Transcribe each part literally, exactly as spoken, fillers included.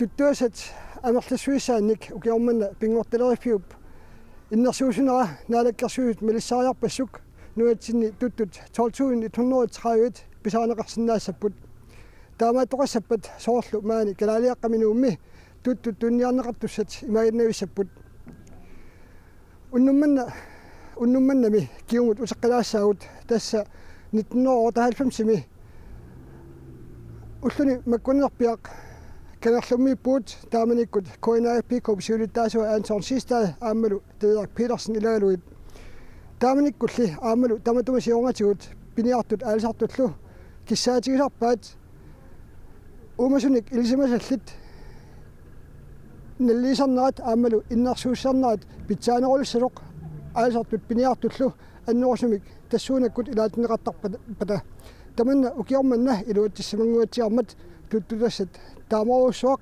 Tuttuassat amerlassuissaannik ukioq manna Pinngortileriffiup innersuussunera naalakkersuisut malissariarpassuk nunatsinni tuttut tolv tusind et hundrede og tredive pisarineqarsinnaassapput. Taamaattoqassappat soorlu maani Kalaaliaqqami Nuummi tuttut tuniniarneqartussat imaaginnavissapput. Unnuk manna, unnuk mannami kingumut uteqqilaassaagut, tassa nitten hundrede og otteoghalvfemsimi ulluni makkunnerpiaq Kangerlummiippugut, taamanikkut K N A F P K-p siulittaasua Anton Siegstad aammalu Dirch Petersen ilagalugit. Taamanikkulli aammalu tamatuma siornatigut piniartut aalisartullu kissaatigisarpaat uumasunik ilisimasallit naliliisarnerat aammalu innersuussisarnerat pitsaanerulissasoq aalisartut piniartullu annerusumik tassuunakkut ilaatinneqartarpata. Tamanna ukioq manna iluatsissimannguatsiarmat tuttutassat taamaarujussuaq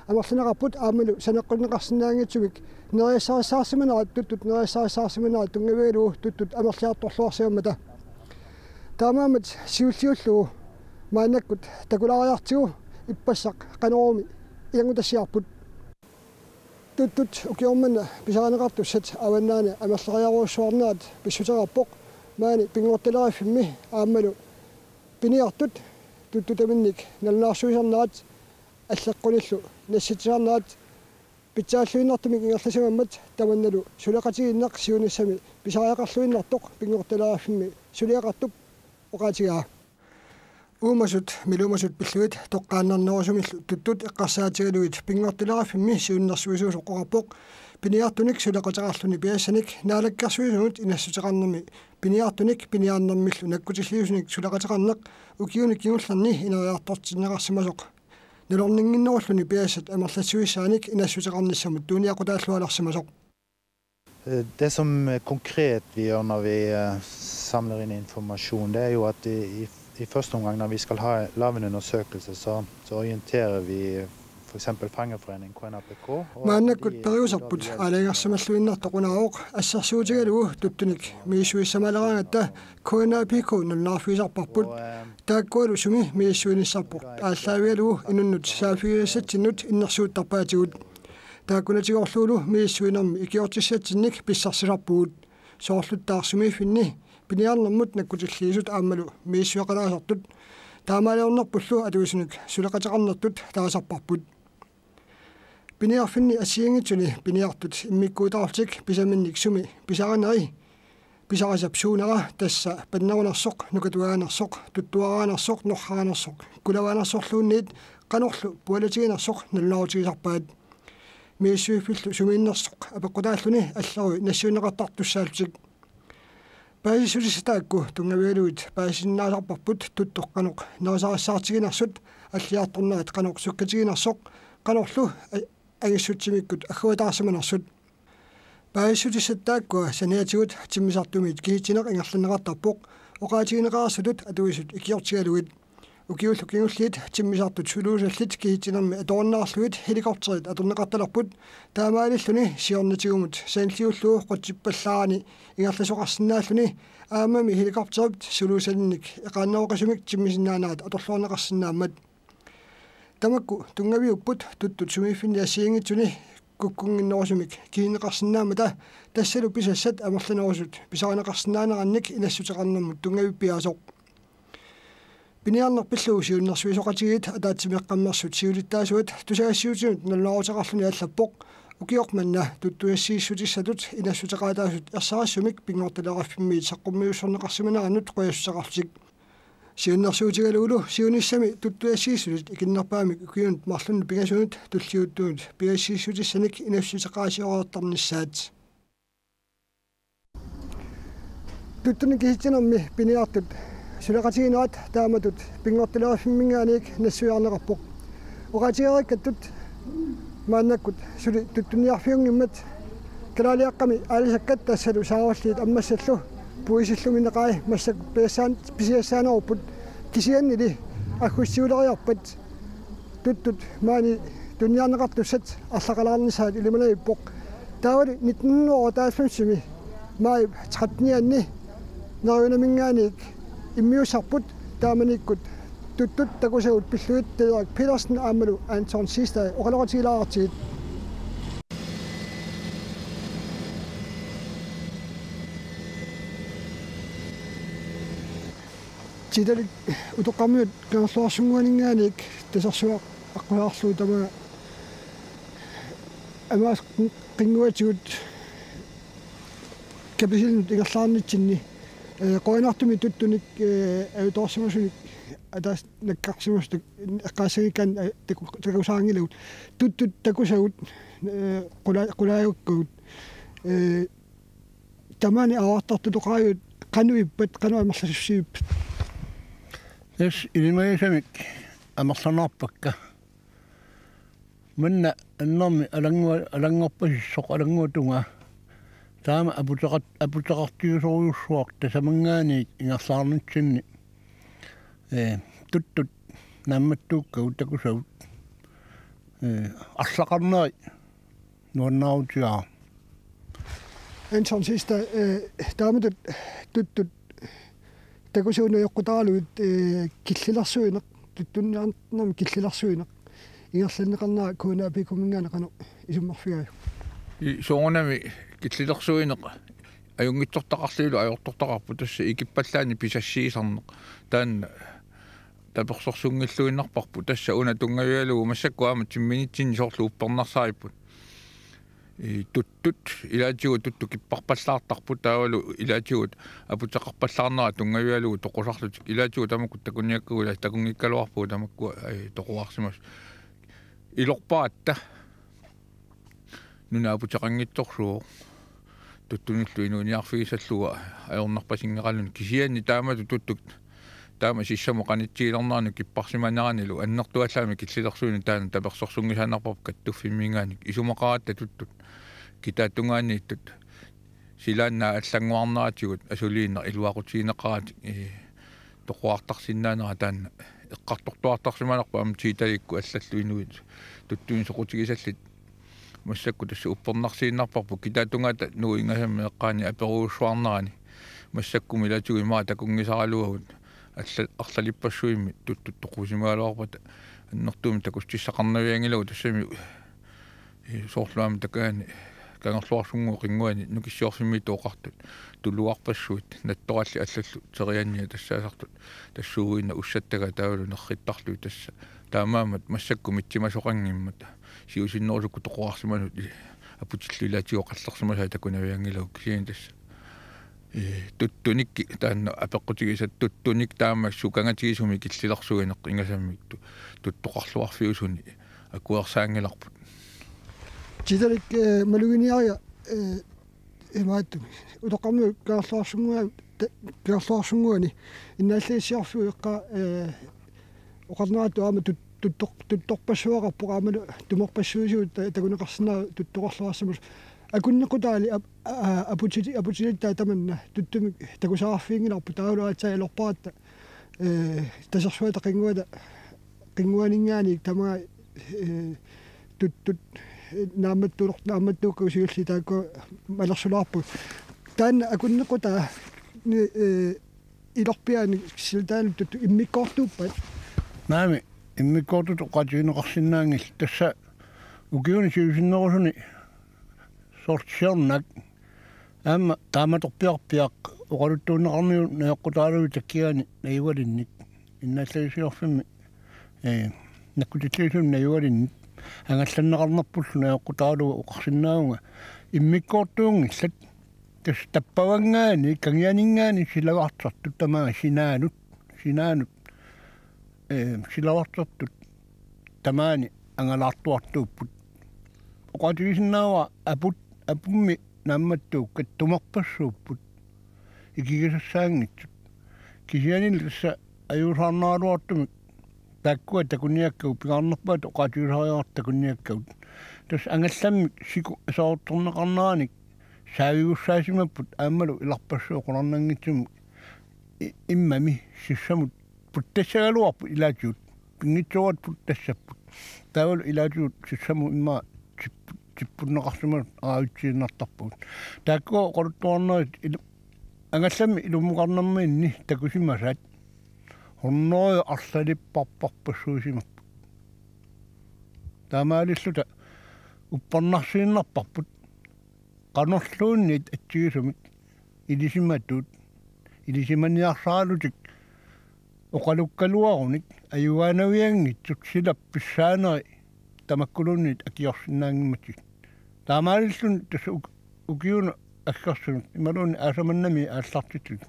amerlineqarput aammalu saneqqunneqarsinnaanngitsumik neriassarissaarsimanerat, tuttut neriassarissaarsimanerat tunngavigalugu tuttut amerliartorluarsimammata. Taamaammat siulliullugu maannakkut takulaariartigu ippassaq Qanoroomi ilanngutassiarput. Tuttut ukioq manna pisarineqartussat avannaani amerleriarujussuarnerat pissuteqarpoq maani Pinngortileriffimmi aammalu piniartut tuttutaminnik nalunaarsuisarnerat alleqqunillu nassitsisarnerat pitsaalluinnartumik ingerlasimammat tamannalu suleqatigiinneq siunissami pisariaqarluinnartoq Pinngortileriffimmit suliaqartup oqaatigaa. Uumasut, milumasut pillugit toqqaannarnerusumillu tuttut eqqarsaatigalugit Pinngortileriffimmi siunnersuisuusoq oqarpoq piniartunik suleqateqarluni piassanik naalakkersuisunut inassuteqarnermi piniartunik piniarnermillu nakkutilliisunik suleqateqarneq ukiuni kingullerni ineriartortinneqarsimasoq. Nalorninnginnerulluni piassat amerlassuissaanik inassuteqarnissamut tuniniaqqutaallualersimasoq. Det som konkret vi gjør når vi eh, samler inn informasjon, det er jo at i, i første omgang når vi skal ha, lave en undersøkelse, så, så orienterer vi f.eks. Fangerforeningen, K N A P K. Maannakkut periusarput aalajangersimalluinnartoq unaavoq assersuutigalugu tuttunik misissuissamaaleraangatta K N A P K nalunaarfigisarparput. Taakkualu sumi misissuinissarput aallaavigalugu inunnut saaffigigassatsinnut innersuuttarpaatigut. Taakkunatigoorlugulu misissuinermi ikiortissatsinnik pissarsisarpugut. Soorluttaaq sumiiffinni piniarnermut nakkutilliisut aammalu misissueqalaasartut. Taamaaliornerpullu atuisunik suleqateqarnertut taasarparput. Piniarfinni assigiinngitsuni piniartut immikkuutaarlutik pisaminnik sumi pisarineri pisarisap suunera, tassa pannerunersoq, nukatugaanersoq, tuttuaraanersoq, norraanersoq, kulavaanersorluunniit qanorlu pualatiginersoq nalunaarutigisarpaat. Misissuiffillu sumiinnersoq apeqqutaalluni allerui nassiunneqartartussaallutik. Paasissutissat taakku tunngavigalugit paasisinnaasarparput tuttut qanoq nerisarissaartiginersut, alliartornerat qanoq sukkatiginersoq, qanorlu a-, angissutsimikkut agguataarsimanersut. Paasissutissat taakkua saniatigut timmisartumiit kisitsineq ingerlanneqartarpoq oqaatigineqareersutut atuisut ikiortigalugit. Ukiullu kingulliit timmisartut suluusallit kisitsinermi atorunnaarlugit helikopterit atorneqartalerput, taamaalilluni siornatigumut sanilliullugu qutsippallaarani ingerlasoqarsinnaalluni aammami helikopterit suluusalinnik eqaanneroqisumik timmisinnaanerat atorluarneqarsinnaammat. Tamakku tunngaviupput tuttut sumiiffinni assigiinngitsuni kukkunnginnerusumik kisineqarsinnaammata, tassalu pisassat amerlanerusut pisarineqarsinnaanerannik inassuteqarnermut tunngavippiaasoq. Piniarneq pillugu siunnersuisoqatigiit ataatsimeeqqammersut siulittaasuat tusagassiuutinut nalunaaruteqarluni allappoq ukioq manna tuttuassiissutissatut inassuteqaataasut ersarissumik Pinngortileriffimmit saqqummiussorneqarsimanerannut qujassuteqarlutik. Siunnersuutigalugulu siunissami tuttuassiissutit ikinnerpaamik ukiunut marlunut pingasunut tulliuttunut piassiissutissanik inassuteqaasioreertarnissaat. Tuttunik kisitsinermi piniartut suleqatiginerat taamatut Pinngortileriffimingaanniit nassuiarneqarpoq. Oqaatigereerikkattut maannakkut suli tuttunniarfiunngimmat kalaaliaqqami aalisakkat tassalu saarulliit ammassallu puisilluminneqai massakkut pisiassaan-, pisiassaanerupput, kisiannili aggustiuleriarpat tuttut maani tuniniarneqartussat arlaqalaarnissaat ilimanavippoq. Taavali nitten hundrede og otteoghalvfemsimi maajip trettenianni neriunamingaanniit immiussarput, taamanikkut Tuttut takusagut pillugit Derek Petersen aammalu Anton Sistad, oqaloqatigilaartigit. Titalik utoqqarmiut Kangerluarsunnguaninngaanniit tasersuaq aqqusaarlugu tamaat amaas qinnguatigut kapisilinut ingerlaarnitsinni, eh, qujanartumik tuttunik, eh, ajutoorsimasunik ataaseq nakkarsimasoq eqqaassanngikkaanni, eh, taku-, takusaanngilagut. Tuttut takusagut, eh, qula-, qulaajukkagut. Eh, tamaani aavartartut oqaagut qanoq ippat, qanoq amerlasussivippat? Tassa ilimagisamik amerlanerpakka. Manna annermi alanngua-, alannguarpasissoq alannguatungaa. Taama aputeqat-, aputeqartigisorujussuaq tasamanngaanniit ingerlaarnitsinni. Eh, tuttut naammattuukkagut takusagut. Eh, arlaqarneri nuannaarutigaara. Anton Sistad, eh, taamatut tuttut takusagut najoqqutaralugit, eh, killilersuineq, tuttunniarnermi killilersuineq ingerlanneqarnera K N A P-minngaanniit qanoq isummerfigaajuk? I-, soorunami killilersuineq ajunngitsortaqarlunilu ajortortaqarpoq, tassa ikippallaannik pisassiisarneq. Taanna tapersersunngilluinnarparput, tassa una tunngavigalugu massakkut aamma timminitsinni soorlu uppernarsaripput. I, tuttut, ilaatigut tuttut kipparpallaartarput, taavalu ilaatigut aputeqarpallaarnera tunngavigalugu toqusarlutik. Ilaatigut tamakku takuniakkagut, ilaa takunngikkaluarpugut tamakku, ai, toqorarsimasut. Ilorparatta nuna aputeqanngitsorsuuvoq, tuttunillu inuuniarfigisallugu ajornarpasinngeqaluni, kisianni taamatut tuttut taama sissamut qanitsigilernerannut kipparsimaneranilu annertuallaamik killilersuineq taanna tapersersunngisaannarparput kattuffimminngaanniit. Isumaqaratta tuttut kitaatungaaniittut silaannaa allannguarneratigut asuliinnaq iluaqutigineqaratik, ii, toqorartarsinnaanera taanna eqqartortuartarsimanerput, aamma Titalikkut allallu inuit tuttunik soqutigisallit massakkut tassa uppernarsiinnarparput kitaatungaata Nuup ingasammi eqqaani aperujussuarnerani. Massakkummi ilaatigut immaqa takunngisaraluagut alla-, arlalippassuimmi tuttut toqusimagaluarpata annertuumik takussutissaqarnavianngilagut, tassami, eh, soorlu aamma takaani Kangerluarsunnguup qinnguani Nukissiorfimmiittut oqartut tuluarpassuit nattorallit allallu terianniat tassaasartut tassuuguinnaq ussattagai taavalu nerrittarlugit, tassa taamaammat massakkut mitsimasoqanngimmat siusinnerusukkut toqorarsimasut aputillu ilaatigut qallersimasai takunavianngilagut, kisianni tassa, eh, tuttunik taanna apeqqutigisat tuttunik taama sukangatigisumik killilersuineq ingasammik tu-, tuttoqarluarfiusuni akuersaanngilarput. Titalik, eh, maluginiaria, eh, imaattumik utoqqarmiut Kangerluarsunnguani, ta-, Kangerluarsunnguani innaallagissiorfiup eqqaa, eh, oqarneratut aamma tut-, tuttoq-, tuttorpassuaqarpoq aammalu tumerpassuisigut ta-, takuneqarsinnaavoq tuttoqarluarsimasut. Akunnequtaali ap-, a-, a-, aputili-, aputilittaat tamanna tuttumik takusaqarfiginngilarput, taavalu aatsaat ilorparatta, eh, tasersuata qinnguata, qinnguaninngaanniit tamaat, eh, tuttut, eh, naammattuulor-, naammattuukkagut siulliit taakku malersulaarput. Taanna akunnequtaa ni, eh, ilorpiaani silataanut tuttut immikkoortuuppat? Naamik, immikkoortutut oqaatigineqarsinnaanngillat. Tassa ukiuni siusinnerusuni soorlu siornak aamma taamatorpiarpiaq oqaluttuunneqarniuk najoqqutaralugu takkigaani najugalinnik. Innaallagissiorfimmi, eh, nakkutilliisumik najugalinnik angallanneqarnerpullu najoqqutaralugu oqarsinnaavunga immikkoortuunngillat. Tassa tappavanngaanniit kangianinngaanniit silagartartut tamaani sinaanut, sinaanut, eh, silagartartut tamaani angalaartuartuupput. Oqaatigisinnaavara aput, apummi naammattuukkat tumerpassuupput ikigisassaanngitsut. Kisiannili tassa ajuusaarnaraluartumik taakkua takuniakkagut, pingaarnerpaatut oqaatigisariaqartut takuniakkagut, tassa angallammik siku aserorterneqarneranik saavigussaasimapput aammalu ilarpassui qularnanngitsumik i-, immami sissamut puttassagaluarput ilaatigut. Pinngitsooratta puttassapput. Taavalu ilaatigut sissamut immaqa tippu-, tippunneqarsimasut aavitsiinnartarpagut. Taakkua oqaluttuarnerit ilu-, angallammi ilumukarnerminni takusimasaat hunnorujut arlalipparparpassuusimapput. Taamaalilluta uppernarsiinnarparput qanorluunniit atsigisumik ilisimatut ilisimaniarsaralutik oqalukkaluarunik ajugaanavianngitsut silap pissaaneri tamakkuluunniit akiorsinnaanngimmatigit. Taamaalilluni tassa uk-, ukiunut aggersunut imaluunniit aasamannami aallartitut.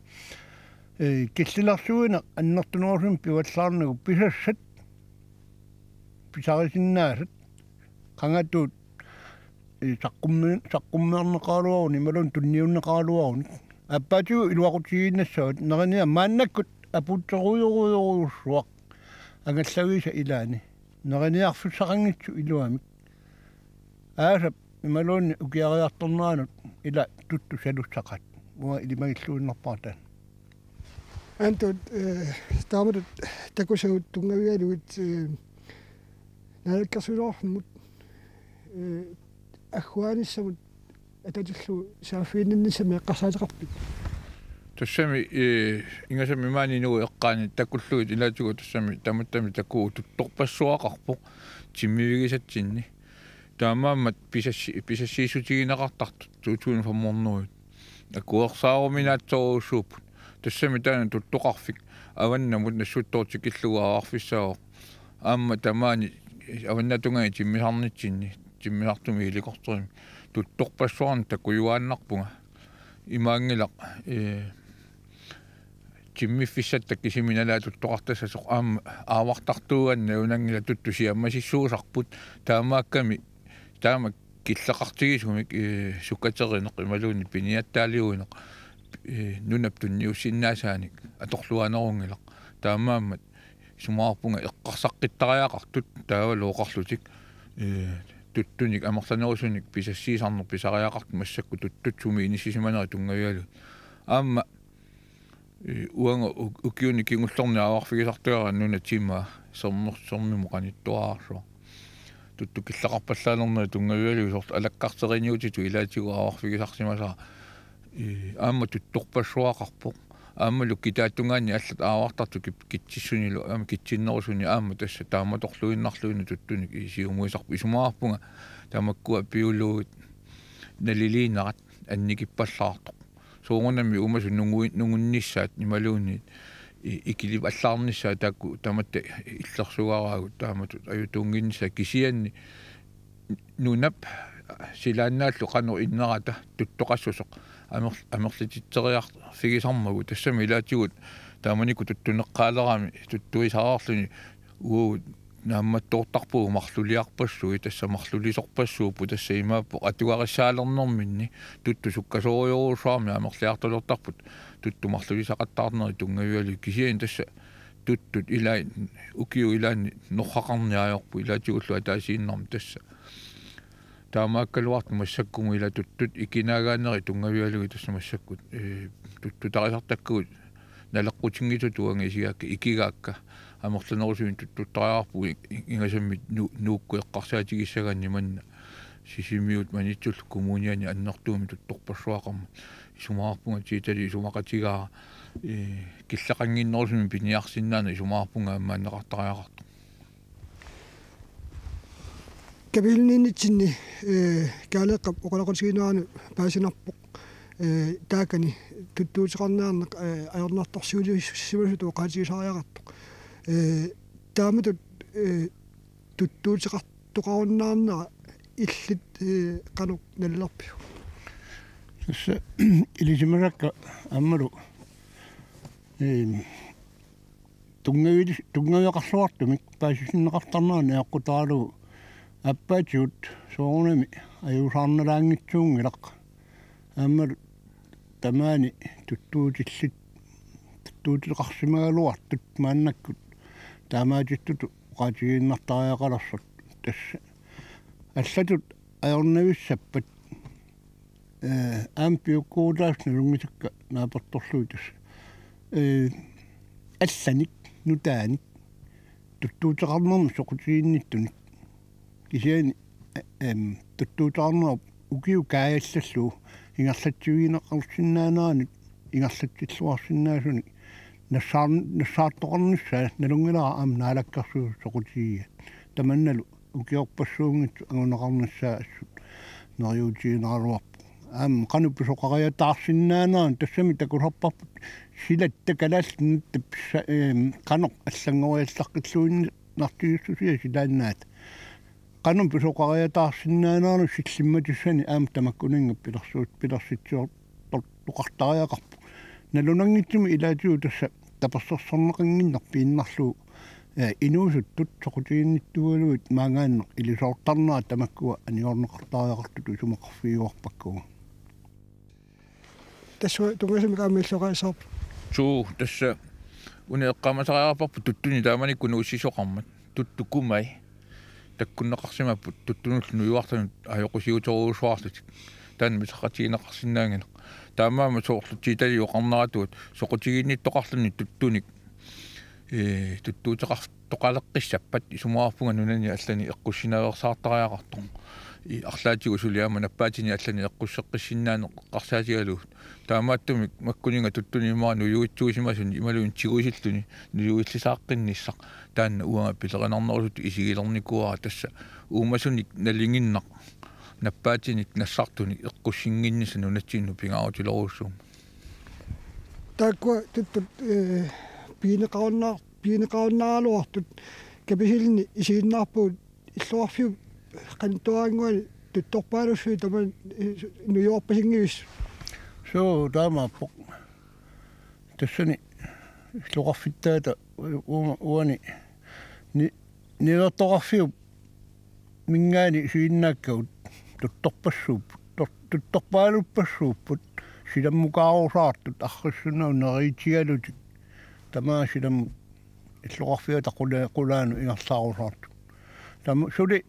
Ee, killilersuineq annertunerusumik pivallaarnagu pisassat pisarisinnaasat qangatuut, ee, saqqummi-, saqqummiunneqaraluarunik imaluunniit tunniunneqaraluarunik. Aappaatigut iluaqutigiinnassavat neriniarfik maannakkut apuutserujorujorujussuaq angallaviisa ilaanni. Neriniarfissaqanngitsoq iluamik. Aasap imaluunniit ukiariartorneranut ila tuttu salussaqaat. Uanga ilimagilluinnarpara taanna. Aamma taava, eh, taamatut takusagut tunngavigalugit, eh, naalakkersuisoqarfimmut, eh, agguaanissamut atatillugu saaffiginninnissamut eqqarsaateqarpit? Tassami, eh, ingasammik maani inuup eqqaani takullugit ilaatigut tassami tamattami takuuk tuttorpassuaqarpoq timmivigisatsinni. Taamaammat pisassi-, pisassiissutigineqartartut to tusind fem hundrede. Akuersaaruminaatsorujussuupput. Tassami taanna tuttoqarfik avannamut nassuttoortikillugu aavarfissaavoq. Aamma tamaani avannatungaani timmisarnitsinni, timmisartumik helikopterimik tuttorpassuarnik takujuaannarpunga. Imaanngilaq, ee, timmiffissatta kisimi nalaat tuttoqartassasoq aamma aavartartuugaanni najunanngilaq, tuttut siammasissuusarput, taamaakkami taama killeqartigisumik, ee, sukkaterineq imaluunniit piniattaaliuineq, ee, nunap tunniussinnaasaanik atorluarnerunngilaq. Taamaammat isumaqarpunga eqqarsaqqittariaqartut taavalu oqarlutik, ee, tuttunik amerlanerusunik pisassiisarneq pisariaqartut massakkut tuttut sumi inissisimanerat tunngavigalugit. Aamma, ee, uanga u-, ukiuni kingullerni aavarfigisartagara nuna timaa sermer-, sermimut qanittuararsuaq. Tuttut killeqarpallaalernerat tunngavigalugit soorlu alakkarteriniutitut ilaatigut aavarfigisarsimasara. Ee, aamma tuttorpassuaqarpoq. Aammalu kitaatungaani allat aavartartut kip-, kitsissunilu aamma kitsinnerusuni aamma tassa taamatorluinnarluinnarluni tuttunik siumuisarput. Isumaqarpunga tamakkua biologit naliliinerat annikippallaartoq. Soorunami uumasut nungui-, nungunnissaat imaluunniit i-, ikilivallaarnissaat taakku tamatta illersugaraagut taamatut ajutuunnginnissaat, kisianni nunap silaannaallu qanoq innerata tuttoqassusoq amer-, amerlititseriarfigisarmagu. Tassami ilaatigut taamanikkut tuttuneqqaalerami tuttuisarluni uagut naammattoortarpugut marluliarpassuit, tassa marlulisorpassuupput, tassa imaappoq atugarissaalernerminni tuttut sukkasoorujorujussuarmik amerliartulertarput tuttut marlulisaqattaarnerit tunngavigalugit, kisianni tassa tuttut ilaat ukiut ilaanni norraqarneq ajorput ilaatigullu ataasiinnarmik tassa. Taamaakkaluartoq massakkumut ila tuttut ikinaagaanerit tunngavigalugit tassa massakkut, ee, tuttutarisartakkagut naleqqutinngitsutut uanga isigaakka ikigaakka amerlanerusunik tuttuttariaqarpugut i-, i-, ingasammik nu-, Nuukkut eqqarsaatigissagaanni manna Sisimiut Maniitsullu kommuniani annertuumik tuttorpassuaqarmat. Isumaqarpunga tiitali isumaqatigaara, ee, killeqannginnerusumik piniarsinnaaneq isumaqarpunga ammaanneqartariaqartoq. Kapilniinnitsinni, ee, Kaaleeqqap oqaloqatigiinneranut paasinarpoq, ee, taakani tuttuuteqarniarneq, ee, ajornartorsiulissimasutut oqaatigisariaqartoq. Ee, taamatut, ee, tuttuuteqartoqarunnaarnera illit, ee, qanoq nalilerpiuk? Tassa ilisimasakka aammalu, ee, tunngavi-, tunngaveqarluartumik paasisinneqartarnerani eqqutaralugu aappaatigut soorunami ajuusaarnalaanngitsuunngilaq. Aammalu tamaani tuttuutillit, tuttuuteqarsimagaluartut maannakkut taamaatittutut oqaatigiinnartariaqalersut. Tassa allatut ajornavissappat, ee, aamma piukkuutaasut nalunngisakka naapertorlugit tassa, ee, allanik nutaanik tuttuuteqarnermik soqutiginnittunik. Kisianni, ee, em, tuttuuteqarnerup ukiut kaajallallugu ingerlatsivigineqarsinnaaneranut ingerlatsilluarsinnaasunik nassaar-, nassaartoqarnissaa nalunngilara aamma naalakkersuisut soqutigigigaat. Tamannalu ukiorpassuunngitsut anguneqarnissaat assut neriuutigineraluarpoq. Aamma qanoq pisoqariataarsinnaanersoq tassami takusarparput silatta kalaallit nunatta pissa-, eem, qanoq allanngoriallaqqilluinnartujussusia silaannaat. Qanoq pisoqariataarsinnaanersoq sillimmatissani aamma tamakkuninnga pilersuut-, pilersitsior-, tor-, toqartariaqarpoq. Nalunanngitsumik ilaatigut tassa tapersersorneqannginnera piinnarlugu, ee, inuusuttut soqutiginnittuugaluit maanngaanniit ilisoortarnerat tamakkua anigorneqartariaqartutut isumaqarfigiuarpakka. Tassa tunngasumik aamma illoqarfigissavarput. Suu, tassa una eqqaamasariaqarparput tuttunik taamanikkut nuussisoqarmat. Tuttukumai. Takkunneqarsimapput tuttunullu nujuartanut ajoqusiuterujussuarlutik. Taanna misaqatigineqarsinnaanngilaq. Taamaammat soorlu tiitalioqarneratuut soqutiginnittoqarluni tuttunik, ee, tuttuuteqartoqaleqqissappat isumaqarpunga nunani allani eqqussinaveersaartariaqartoq. Ii, arlaatigut suli aamma nappaatinik allani eqqusseqqissinnaaneq eqqarsaatigalugu. Taamaattumik makkuninnga tuttunik immaqa nujuitsuusimasunik imaluunniit tigusilluni nujuillisaaqqinnissaa taanna uanga pilerinarnerusutut isigilernikuuara tassa uumasunik nalinginnaq nappaatinik nassartunik eqqussinnginnissaq nunatsinnut pingaarutilerujussuummat. Taakkua tuttut, ee, pigineqarunnaar-, pigineqarunnaaraluartut Kapisilinni isiginnaarpugut illoqarfiup qanittuaraannguani tuttorpaalussuit tamanna, ee, nujuorpasinngivissoq. Suu, taamaappoq. Tassani illoqarfittaata u-, u-, uani ni-, niuertoqarfiup minngaanniit isiginnaakkagut tuttorpassuupput, tor-, tuttorpaaluppassuupput, silammukaarusaartut arriitsunagu neriuutigalutik. Tamaasa silammut illoqarfiata qula-, qulaanut ingerlaarusaartut. Taama suli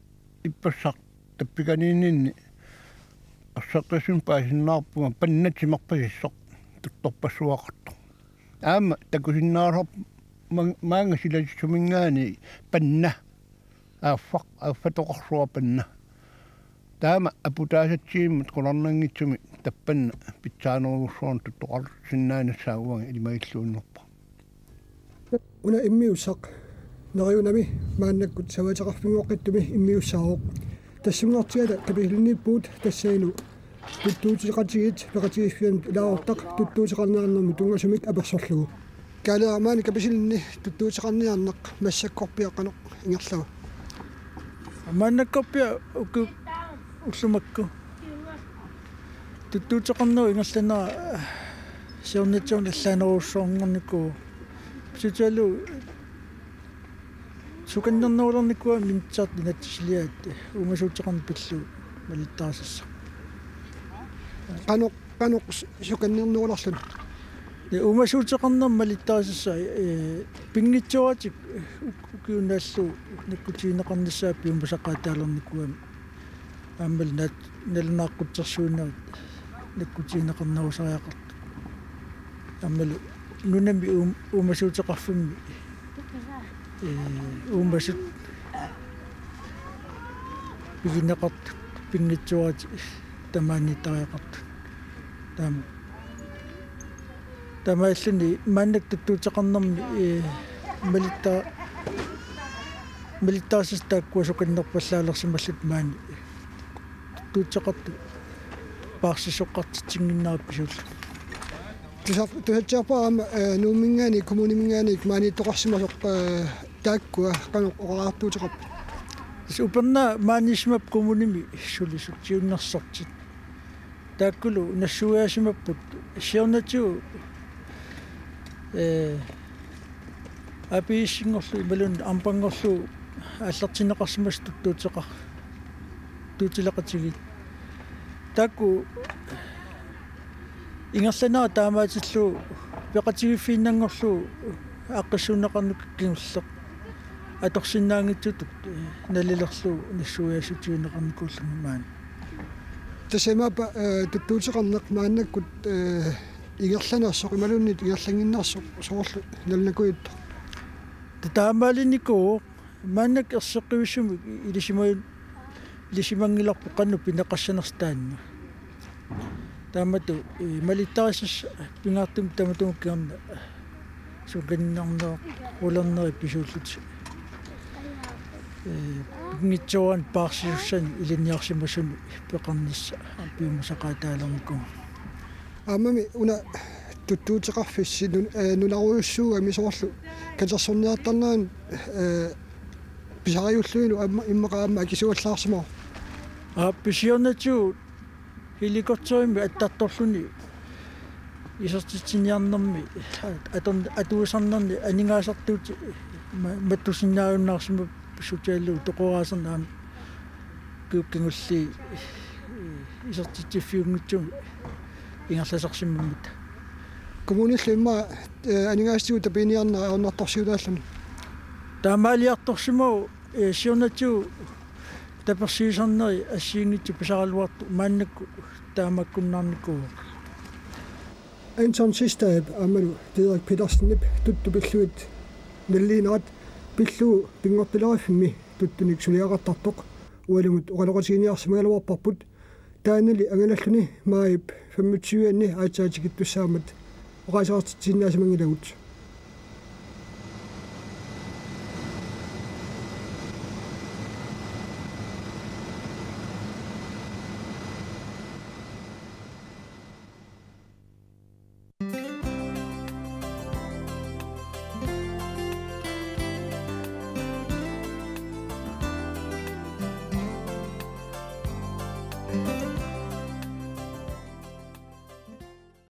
ippassaq tappikaniinninni erseqqissumik paasinnaarpunga panna timerpasissoq tuttorpassuaqartoq. Aamma takusinnaasarpoq maang-, maanga silatitsuminngaanniit panna aaffaq, aaffatoqarsuaq panna. Taama aputaasatsigimmat qularnanngitsumik tappanna pitsaanerujussuarnik tuttoqarsinnaanissaa uanga ilimagilluinnarpara. Una immiussaq neriunami maannakkut savaateqarfinngoqqittumi immiussaavoq. Tassunngortiata Kapisiliniippugut, tassalu tuttuuteqatigiit peqatigiiffiannut ilaasortaq tuttuuteqarniarnermut tunngasumik apersorlugu. Kaaleeraq, maani Kapisilinni tuttuuteqarniarneq massakkorpiaq qanoq ingerlava? Maannakkorpiaq uku ullumikkut tuttuuteqarnerup ingerlanera siornatigut allaanerujussuarnikuuvoq. Pissutigalugu sukannernerulernikuugami Inatsisartut inatsisiliaat uumasuuteqarneq pillugu malittarisassaq. Qanoq, qanoq su-, sukannernerulerluni? Ee, uumasuuteqarneq malittarisassaq, ee, pinngitsooratik uk-, ukiup naallugu nakkutigineqarnissaa piumasaqaataalernikuugami. Aammalu naat-, nalunaaqqutsersuinerit nakkutigineqarnerusariaqartut. Aammalu nunami uum-, uumasuuteqarfimmi, ee, uumasut pigineqartut pinngitsooratik tamaaniittariaqartut. Taama Taamaalluni maannakkut tuttuuteqarnermi, ee, malitta-, malittarisassat taakkua sukannerpallaalersimallutik maani tuttuuteqartut paarsisoqqartitsinnginnerat pisuulluni. Tusar-, tusatsiarpara aamma, ee, Nuumminngaanniit, kommuniminngaanniit maaniittoqarsimasoq, ee, taakkua qanoq oqariartuuteqarput? Tassa upernaaq maaniissimapput kommunimi sulisut siunnersortit. Taakkulu nassuiaasimapput siornatigut, ee, A P S-inngorlugu imaluunniit ampanngorlugu aallartinneqarsimasut tuttuuteqa-, tuttuuteqatigiit. Taakku ingerlanerat taamaatillugu peqatigiiffiginnanngorlugu aaqqissuunneqarnikut kingulleq atorsinnaanngitsutut, ee, nalilerlugu nassuiaassutigineqarnikuulluni maani. Tassa imaappa, ee, tuttuuteqarneq maannakkut, ee, ingerlanersoq imaluunniit ingerlannginnersoq soorlu nalunakujuttoq? Ta-, taamaalinnikuuvoq maannakkut erseqqivissumik ilisimaju-, ilisimanngilarput qanoq pineqassanersoq taanna. Taamatut, ee, malittarisassat pingaartumik tamatumukkut kingorna sukannernerulernerit pisuullutik. Ee, pinngitsoorani paarsisussanik ilinniarsimasuni peqarnissaq piumasaqaataalernikuuvoq. Aammami una tuttuuteqarfissi nun-, ee, nunarujussuugami soorlu katersorniartarnerani, ee, pisariullugulu aamma immaqa aamma akisuallaarsimavoq. Aap, pisiornatigut helikopterimik attartorluni isertitsiniarnermi atorn-, atuisarnerni aningaasartuutit ma-, mattusinnaajunnaarsimapput, suutigalugu toqoraaserneq aamma kingulliit isertitsiffiunngitsumik ingerlasarsimammata. Kommunillu immaqa, ee, aningaasatigut tapiiniarneq ajornartorsiutaalluni. Taamaaliartorsimavoq, ee, siornatigut tapersiisarneri assigiinngitsut pisaraluartut maannakkut taamaakkunnaarnikuuvoq. Anton Sistaep aammalu Didrik Petersenip tuttu pillugit naliliinerat pillugu Pinngortilerifimmi tuttunik suliaqartartoq ualimut oqaloqatiginiarsimagaluarparput. Taannali angalalluni maajip femogtyve-anni aatsaat tikittussaammat oqaaseqartitsisinnaasimanngilakka.